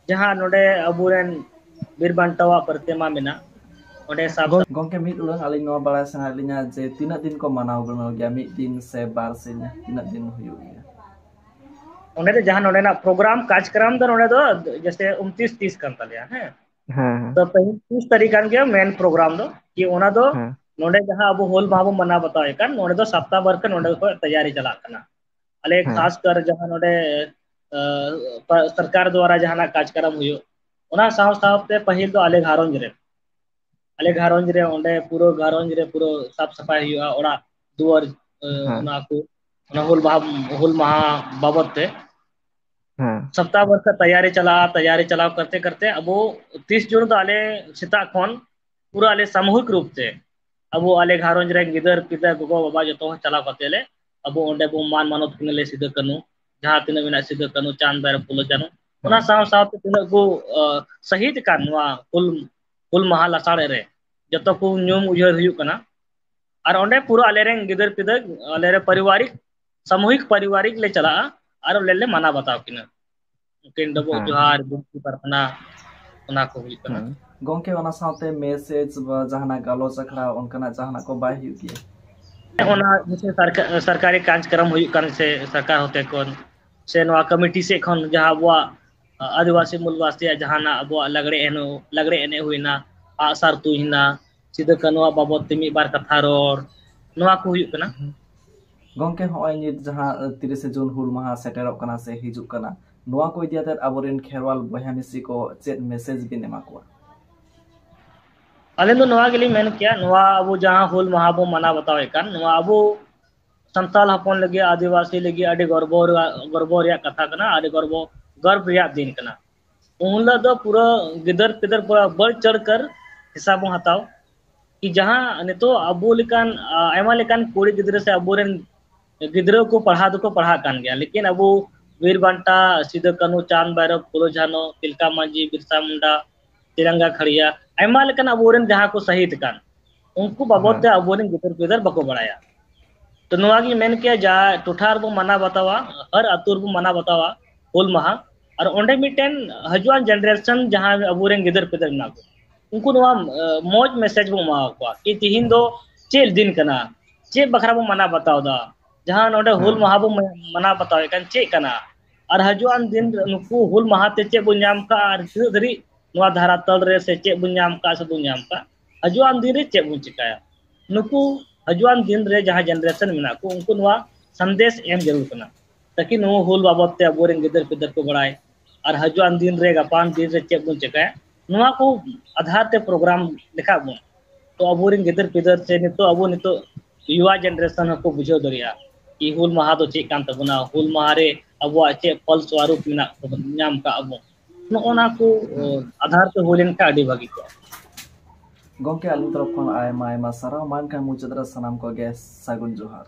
ᱡᱟᱦᱟᱸ ᱱᱚᱰᱮ ᱟᱵᱚᱨᱮᱱ ᱵᱤᱨ ᱵᱟᱱᱴᱟᱣᱟᱜ ᱯᱨᱚᱛᱤᱢᱟ ᱢᱮᱱᱟᱜ, ᱚᱸᱰᱮ ᱥᱟᱵ ᱜᱚᱢ-, ᱜᱚᱢᱠᱮ, ᱢᱤᱫ ᱩᱰᱟᱹᱝ ᱟᱹᱞᱤᱧ ᱱᱚᱣᱟ ᱵᱟᱲᱟᱭ ᱥᱟᱱᱟᱭᱮᱫ ᱞᱤᱧᱟ ᱡᱮ ᱛᱤᱱᱟᱹᱜ ᱫᱤᱱ ᱠᱚ ᱢᱟᱱᱟᱣ ᱜᱩᱱᱟᱹᱣ ᱜᱮᱭᱟ, ᱢᱤᱫ ᱫᱤᱱ ᱥᱮ ᱵᱟᱨ ᱥᱤᱧ, ᱛᱤᱱᱟᱹᱜ ᱫᱤᱱ ᱦᱩᱭᱩᱜ ᱜᱮᱭᱟ? ᱚᱸᱰᱮ ᱫᱚ ᱡᱟᱦᱟᱸ ᱱᱚᱰᱮᱱᱟᱜ ᱯᱨᱳᱜᱨᱟᱢ ᱠᱟᱨᱡᱚᱠᱨᱚᱢ ᱫᱚ ᱱᱚᱰᱮ ᱫᱚ ᱡᱮᱥᱮ ᱩᱱᱛᱨᱤᱥ ᱛᱤᱥ ᱠᱟᱱ ᱛᱟᱞᱮᱭᱟ, ᱦᱮᱸ᱾ ᱦᱮᱸ ᱦᱮᱸ ᱛᱚ ᱯᱟᱹᱦᱤᱞ ᱛᱤᱥ ᱛᱟᱹᱨᱤᱠᱷ ᱠᱟᱱ ᱜᱮᱭᱟ ᱢᱮᱱ ᱯᱨᱳᱜᱨᱟᱢ ᱫᱚ, ᱠᱤ ᱚᱱᱟ ᱫᱚ ᱦᱮᱸ ᱱᱚᱰᱮ ᱡᱟᱦᱟᱸ ᱟᱵᱚ ᱦᱩᱞ ᱢᱟᱦᱟ ᱵᱚᱱ ᱢᱟᱱᱟᱣ ᱵᱟᱛᱟᱣᱮᱫ ᱠᱟᱱ, ᱱᱚᱰᱮ ᱫᱚ ᱥᱟᱯᱛᱟ ᱵᱷᱟᱨ ᱠᱷᱚᱱ ᱱᱚᱰᱮ ᱠᱷᱚᱱ ᱛᱮᱭᱟᱨᱤ ᱪᱟᱞᱟᱜ ᱠᱟᱱᱟ᱾ ᱟᱞᱮ ᱦᱮᱸ ᱠᱷᱟᱥ ᱠᱟᱨ ᱡᱟᱦᱟᱸ ᱱᱚᱰᱮ, ᱟ, ᱯᱟ-, ᱥᱚᱨᱠᱟᱨ ᱫᱣᱟᱨᱟ ᱡᱟᱦᱟᱱᱟᱜ ᱠᱟᱨᱡᱚᱠᱨᱚᱢ ᱦᱩᱭᱩᱜ, ᱚᱱᱟ ᱥᱟᱶ ᱥᱟᱶᱛᱮ ᱯᱟᱹᱦᱤᱞ ᱫᱚ ᱟᱞᱮ ᱜᱷᱟᱨᱚᱸᱡᱽ ᱨᱮ, ᱟᱞᱮ ᱜᱷᱟᱨᱚᱸᱡᱽ ᱨᱮ ᱚᱸᱰᱮ ᱯᱩᱨᱟᱹ ᱜᱷᱟᱨᱚᱸᱡᱽ ᱨᱮ ᱯᱩᱨᱟᱹ ᱥᱟᱯ ᱥᱟᱯᱷᱟᱭ ᱦᱩᱭᱩᱜᱼᱟ, ᱚᱲᱟᱜ ᱫᱩᱣᱟᱹᱨ, ᱟ, ᱦᱮᱸ ᱚᱱᱟ ᱠᱚ, ᱚᱱᱟ ᱦᱩᱞ ᱢᱟᱦᱟ, ᱦᱩᱞ ᱢᱟᱦᱟ ᱵᱟᱵᱚᱫ ᱛᱮ ᱦᱮᱸ ᱥᱟᱯᱛᱟ ᱵᱷᱚᱨ ᱠᱷᱚᱱ ᱛᱮᱭᱟᱨᱤ ᱪᱟᱞᱟᱜᱼᱟ᱾ ᱛᱮᱭᱟᱨᱤ ᱪᱟᱞᱟᱣ ᱠᱟᱨᱛᱮ ᱠᱟᱨᱛᱮ ᱟᱵᱚ ᱛᱤᱥ ᱡᱩᱱ ᱫᱚ ᱟᱞᱮ ᱥᱮᱛᱟᱜ ᱠᱷᱚᱱ ᱯᱩᱨᱟᱹ ᱟᱞᱮ ᱥᱟᱢᱩᱦᱤᱠ ᱨᱩᱯ ᱛᱮ ᱟᱵᱚ ᱟᱞᱮ ᱜᱷᱟᱨᱚᱸᱡᱽ ᱨᱮᱱ ᱜᱤᱫᱟᱹᱨ ᱯᱤᱫᱟᱹᱨ ᱜᱚᱜᱚ ᱵᱟᱵᱟ ᱡᱚᱛᱚ ᱦᱚᱲ ᱪᱟᱞᱟᱣ ᱠᱟᱛᱮ ᱞᱮ ᱟᱵᱚ ᱚᱸᱰᱮ ᱵᱚ ᱢᱟᱱ ᱢᱟᱱᱚᱛ ᱠᱤᱱᱟ ᱞᱮ ᱥᱤᱫᱩ ᱠᱟᱹᱱᱩ, ᱡᱟᱦᱟᱸ ᱛᱤᱱᱟᱹᱜ ᱢᱮᱱᱟᱜ ᱥᱤᱫᱩ ᱠᱟᱹᱱᱩ, ᱪᱟᱸᱫᱽ ᱵᱷᱟᱭᱨᱚ ᱯᱷᱩᱞᱳ ᱡᱷᱟᱱᱚ, ᱚᱱᱟ ᱦᱮᱸ ᱥᱟᱶ ᱥᱟᱶᱛᱮ ᱛᱤᱱᱟᱹᱜ ᱠᱚ, ᱟ, ᱥᱟᱹᱦᱤᱫ ᱟᱠᱟᱱ ᱱᱚᱣᱟ ᱦᱩᱞ, ᱦᱩᱞ ᱢᱟᱦᱟ ᱞᱟᱥᱟᱲ ᱨᱮ ᱡᱚᱛᱚ ᱠᱚ ᱧᱩᱢ ᱩᱭᱦᱟᱹᱨ ᱦᱩᱭᱩᱜ ᱠᱟᱱᱟ᱾ ᱟᱨ ᱚᱸᱰᱮ ᱯᱩᱨᱟᱹ ᱟᱞᱮᱨᱮᱱ ᱜᱤᱫᱟᱹᱨ ᱯᱤᱫᱟᱹᱨ, ᱟᱞᱮᱨᱮᱱ ᱯᱟᱨᱤᱵᱟᱨᱤᱠ, ᱥᱟᱢᱩᱦᱤᱠ ᱯᱟᱨᱤᱵᱟᱨᱤᱠ ᱞᱮ ᱪᱟᱞᱟᱜᱼᱟ ᱟᱨ ᱚᱸᱰᱮ ᱞᱮ ᱢᱟᱱᱟᱣ ᱵᱟᱛᱟᱣ ᱠᱤᱱᱟ᱾ ᱩᱱᱠᱤᱱ ᱰᱚᱵᱚᱜ ᱦᱮᱸ ᱡᱚᱦᱟᱨ, ᱵᱤᱱᱛᱤ ᱯᱨᱟᱨᱛᱷᱚᱱᱟ, ᱚᱱᱟ ᱠᱚ ᱦᱩᱭᱩᱜ ᱠᱟᱱᱟ᱾ ᱦᱮᱸ ᱜᱚᱢᱠᱮ, ᱚᱱᱟ ᱥᱟᱶᱛᱮ ᱢᱮᱥᱮᱡᱽ ᱵᱟ ᱡᱟᱦᱟᱱᱟᱜ ᱜᱟᱞᱚᱪ ᱟᱠᱷᱲᱟ ᱚᱱᱠᱟᱱᱟᱜ ᱡᱟᱦᱟᱱᱟᱜ ᱠᱚ ᱵᱟᱭ ᱦᱩᱭᱩᱜ ᱜᱮᱭᱟ? ᱚᱱᱟ ᱡᱮᱥᱮ ᱥᱟᱨᱠᱟ-, ᱥᱚᱨᱠᱟᱨᱤ ᱠᱟᱨᱡᱚᱠᱨᱚᱢ ᱦᱩᱭᱩᱜ ᱠᱟᱱ ᱥᱮ ᱥᱚᱨᱠᱟᱨ ᱦᱚᱛᱮ ᱠᱷᱚᱱ ᱥᱮ ᱱᱚᱣᱟ ᱠᱚᱢᱤᱴᱤ ᱥᱮᱫ ᱠᱷᱚᱱ ᱡᱟᱦᱟᱸ ᱟᱵᱚᱣᱟᱜ ᱟᱹᱫᱤᱵᱟᱹᱥᱤ ᱢᱩᱞ ᱵᱟᱥᱛᱤᱭᱟᱜ ᱡᱟᱦᱟᱱᱟᱜ ᱟᱵᱚᱣᱟᱜ ᱞᱟᱜᱽᱲᱮ ᱮᱱᱮᱡ, ᱞᱟᱜᱽᱲᱮ ᱮᱱᱮᱡ ᱦᱩᱭᱱᱟ, ᱟᱜᱼᱥᱟᱨ ᱛᱩᱧ ᱦᱩᱭᱱᱟ, ᱥᱤᱫᱩ ᱠᱟᱹᱱᱩᱣᱟᱜ ᱵᱟᱵᱚᱫ ᱛᱮ ᱢᱤᱫ ᱵᱟᱨ ᱠᱟᱛᱷᱟ ᱨᱚᱲ, ᱱᱚᱣᱟ ᱠᱚ ᱦᱩᱭᱩᱜ ᱠᱟᱱᱟ᱾ ᱜᱚᱢᱠᱮ, ᱦᱚᱸᱜᱼᱚᱭ ᱱᱤᱛ ᱡᱟᱦᱟᱸ ᱛᱤᱨᱤᱥᱮ ᱡᱩᱱ ᱦᱩᱞ ᱢᱟᱦᱟ ᱥᱮᱴᱮᱨᱚᱜ ᱠᱟᱱᱟ ᱥᱮ ᱦᱤᱡᱩᱜ ᱠᱟᱱᱟ, ᱱᱚᱣᱟ ᱠᱚ ᱤᱫᱤ ᱠᱟᱛᱮᱫ ᱟᱵᱚᱨᱮᱱ ᱠᱷᱮᱨᱣᱟᱞ ᱵᱚᱭᱦᱟ ᱢᱤᱥᱤ ᱠᱚ ᱪᱮᱫ ᱢᱮᱥᱮᱡᱽ ᱵᱤᱱ ᱮᱢᱟ ᱠᱚᱣᱟ? ᱟᱹᱞᱤᱧ ᱫᱚ ᱱᱚᱣᱟ ᱜᱮᱞᱤᱧ ᱢᱮᱱ ᱠᱮᱭᱟ, ᱱᱚᱣᱟ ᱟᱵᱚ ᱡᱟᱦᱟᱸ ᱦᱩᱞ ᱢᱟᱦᱟ ᱵᱚ ᱢᱟᱱᱟᱣ ᱵᱟᱛᱟᱣᱮᱫ ᱠᱟᱱ, ᱱᱚᱣᱟ ᱟᱵᱚ ᱥᱟᱱᱛᱟᱲ ᱦᱚᱯᱚᱱ ᱞᱟᱹᱜᱤᱫ, ᱟᱹᱫᱤᱵᱟᱹᱥᱤ ᱞᱟᱹᱜᱤᱫ ᱟᱹᱰᱤ ᱜᱚᱨᱵᱚ ᱨᱮᱭᱟᱜ, ᱜᱚᱨᱵᱚ ᱨᱮᱭᱟᱜ ᱠᱟᱛᱷᱟ ᱠᱟᱱᱟ, ᱟᱹᱰᱤ ᱜᱚᱨᱵᱚ, ᱜᱚᱨᱵ ᱨᱮᱭᱟᱜ ᱫᱤᱱ ᱠᱟᱱᱟ᱾ ᱩᱱ ᱦᱤᱞᱳᱜ ᱫᱚ ᱯᱩᱨᱟᱹ ᱜᱤᱫᱟᱹᱨ ᱯᱤᱫᱟᱹᱨ ᱯᱩᱨᱟᱹ ᱵᱟᱹᱲ ᱪᱟᱹᱲ ᱠᱟᱨ ᱦᱤᱥᱟᱹᱵ ᱵᱚᱱ ᱦᱟᱛᱟᱣ ᱠᱤ ᱡᱟᱦᱟᱸ ᱱᱤᱛᱚᱜ ᱟᱵᱚ ᱞᱮᱠᱟᱱ, ᱟ, ᱟᱭᱢᱟ ᱞᱮᱠᱟᱱ ᱠᱩᱲᱤ ᱜᱤᱫᱽᱨᱟᱹ ᱥᱮ ᱟᱵᱚᱨᱮᱱ ᱜᱤᱫᱽᱨᱟᱹ ᱠᱚ ᱯᱟᱲᱦᱟᱣ ᱫᱚᱠᱚ ᱯᱟᱲᱦᱟᱜ ᱠᱟᱱ ᱜᱮᱭᱟ, ᱞᱮᱠᱤᱱ ᱟᱵᱚ ᱵᱤᱨ ᱵᱟᱱᱴᱟ, ᱥᱤᱫᱩ ᱠᱟᱹᱱᱦᱩ, ᱪᱟᱸᱫᱽ ᱵᱷᱟᱭᱨᱚᱵ, ᱯᱷᱩᱞᱳ ᱡᱷᱟᱱᱚ, ᱛᱤᱞᱠᱟ ᱢᱟᱹᱡᱷᱤ, ᱵᱤᱨᱥᱟ ᱢᱩᱱᱰᱟ, ᱛᱤᱨᱟᱝᱜᱟ ᱠᱷᱟᱲᱤᱭᱟ, ᱟᱭᱢᱟ ᱞᱮᱠᱟᱱ ᱟᱵᱚᱨᱮᱱ ᱡᱟᱦᱟᱸ ᱠᱚ ᱥᱟᱹᱦᱤᱫ ᱟᱠᱟᱱ, ᱩᱱᱠᱩ ᱵᱟᱵᱚᱫ ᱛᱮ ᱟᱵᱚᱨᱮᱱ ᱜᱤᱫᱟᱹᱨ ᱯᱤᱫᱟᱹᱨ ᱵᱟᱠᱚ ᱵᱟᱲᱟᱭᱟ᱾ ᱛᱚ ᱱᱚᱣᱟ ᱜᱤᱧ ᱢᱮᱱ ᱠᱮᱭᱟ, ᱡᱟ ᱴᱚᱴᱷᱟ ᱨᱮᱵᱚ ᱢᱟᱱᱟᱣ ᱵᱟᱛᱟᱣᱟ, ᱦᱟᱨ ᱟᱹᱛᱩ ᱨᱮᱵᱚ ᱢᱟᱱᱟᱣ ᱵᱟᱛᱟᱣᱟ ᱦᱩᱞ ᱢᱟᱦᱟ, ᱟᱨ ᱚᱸᱰᱮ ᱢᱤᱫᱴᱮᱱ ᱦᱤᱡᱩᱜ ᱟᱱ ᱡᱮᱱᱟᱨᱮᱥᱚᱱ ᱡᱟᱦᱟᱸ ᱟᱵᱚᱨᱮᱱ ᱜᱤᱫᱟᱹᱨ ᱯᱤᱫᱟᱹᱨ ᱢᱮᱱᱟᱜ ᱠᱚ, ᱩᱱᱠᱩ ᱱᱚᱣᱟ, ᱟ, ᱢᱚᱡᱽ ᱢᱮᱥᱮᱡᱽ ᱵᱚ ᱮᱢᱟ ᱠᱚᱣᱟ ᱠᱤ ᱛᱤᱦᱤᱧ ᱫᱚ ᱪᱮᱫ ᱫᱤᱱ ᱠᱟᱱᱟ, ᱪᱮᱫ ᱵᱟᱠᱷᱨᱟ ᱵᱚ ᱢᱟᱱᱟᱣ ᱵᱟᱛᱟᱣ ᱮᱫᱟ, ᱡᱟᱦᱟᱸ ᱱᱚᱰᱮ ᱦᱩᱞ ᱢᱟᱦᱟ ᱵᱚ ᱢᱟ-, ᱢᱟᱱᱟᱣ ᱵᱟᱛᱟᱣᱮᱫ ᱠᱟᱱ, ᱪᱮᱫ ᱠᱟᱱᱟ, ᱟᱨ ᱦᱤᱡᱩᱜ ᱟᱱ ᱫᱤᱱ ᱨᱮ ᱱᱩᱠᱩ ᱦᱩᱞ ᱢᱟᱦᱟ ᱛᱮ ᱪᱮᱫ ᱵᱚ ᱧᱟᱢ ᱠᱟᱜᱼᱟ, ᱟᱨ ᱛᱤᱱᱟᱹᱜ ᱫᱷᱟᱹᱨᱤᱡ ᱱᱚᱣᱟ ᱫᱷᱟᱨᱟ ᱛᱟᱞ ᱨᱮ ᱥᱮ ᱪᱮᱫ ᱵᱚ ᱧᱟᱢ ᱠᱟᱜᱼᱟ ᱥᱮ ᱵᱚ ᱧᱟᱢ ᱠᱟᱜᱼᱟ, ᱦᱤᱡᱩᱜ ᱟᱱ ᱫᱤᱱ ᱨᱮ ᱪᱮᱫ ᱵᱚᱱ ᱪᱮᱠᱟᱭᱟ᱾ ᱱᱩᱠᱩ ᱦᱤᱡᱩᱜ ᱟᱱ ᱫᱤᱱ ᱨᱮ ᱡᱟᱦᱟᱸ ᱡᱮᱱᱟᱨᱮᱥᱚᱱ ᱢᱮᱱᱟᱜ ᱠᱚ, ᱩᱱᱠᱩ ᱱᱚᱣᱟ ᱥᱟᱸᱫᱮᱥ ᱮᱢ ᱡᱟᱹᱨᱩᱲ ᱠᱟᱱᱟ, ᱛᱟᱠᱤ ᱱᱚᱣᱟ ᱦᱩᱞ ᱵᱟᱵᱚᱫ ᱛᱮ ᱟᱵᱚᱨᱮᱱ ᱜᱤᱫᱟᱹᱨ ᱯᱤᱫᱟᱹᱨ ᱠᱚ ᱵᱟᱲᱟᱭ, ᱟᱨ ᱦᱤᱡᱩᱜ ᱟᱱ ᱫᱤᱱ ᱨᱮ, ᱜᱟᱯᱟ ᱫᱤᱱ ᱨᱮ ᱪᱮᱫ ᱵᱚᱱ ᱪᱮᱠᱟᱭᱟ, ᱱᱚᱣᱟ ᱠᱚ ᱟᱫᱷᱟᱨ ᱛᱮ ᱯᱨᱳᱜᱨᱟᱢ ᱞᱮᱠᱷᱟᱡ ᱵᱚᱱ, ᱛᱚ ᱟᱵᱚᱨᱮᱱ ᱜᱤᱫᱟᱹᱨ ᱯᱤᱫᱟᱹᱨ ᱥᱮ ᱱᱤᱛᱚᱜ ᱟᱵᱚ ᱱᱤᱛᱚᱜ ᱭᱩᱣᱟ ᱡᱮᱱᱟᱨᱮᱥᱚᱱ ᱦᱚᱸᱠᱚ ᱵᱩᱡᱷᱟᱹᱣ ᱫᱟᱲᱮᱭᱟᱜᱼᱟ ᱠᱤ ᱦᱩᱞ ᱢᱟᱦᱟ ᱫᱚ ᱪᱮᱫ ᱠᱟᱱ ᱛᱟᱵᱚᱱᱟ, ᱦᱩᱞ ᱢᱟᱦᱟ ᱨᱮ ᱟᱵᱚᱣᱟᱜ ᱪᱮᱫ ᱯᱷᱚᱞ ᱥᱚᱨᱩᱯ ᱢᱮᱱᱟᱜ ᱛᱟᱵᱚᱱ, ᱧᱟᱢ ᱠᱟᱜ ᱟᱵᱚ, ᱱᱚᱜᱼᱚ ᱱᱟ ᱠᱚ, ᱦᱩᱸ᱾ ᱟᱫᱷᱟᱨ ᱛᱮ ᱦᱩᱭ ᱞᱮᱱᱠᱷᱟᱱ ᱟᱹᱰᱤ ᱵᱷᱟᱹᱜᱤ ᱠᱚᱜᱼᱟ᱾ ᱜᱚᱢᱠᱮ, ᱟᱹᱞᱤᱧ ᱛᱚᱨᱚᱯ ᱠᱷᱚᱱ ᱟᱭᱢᱟ ᱟᱭᱢᱟ ᱥᱟᱨᱦᱟᱣ᱾ ᱢᱟ ᱮᱱᱠᱷᱟᱱ ᱢᱩᱪᱟᱹᱫ ᱨᱮ ᱥᱟᱱᱟᱢ ᱠᱚᱜᱮ ᱥᱟᱹᱜᱩᱱ ᱡᱚᱦᱟᱨ᱾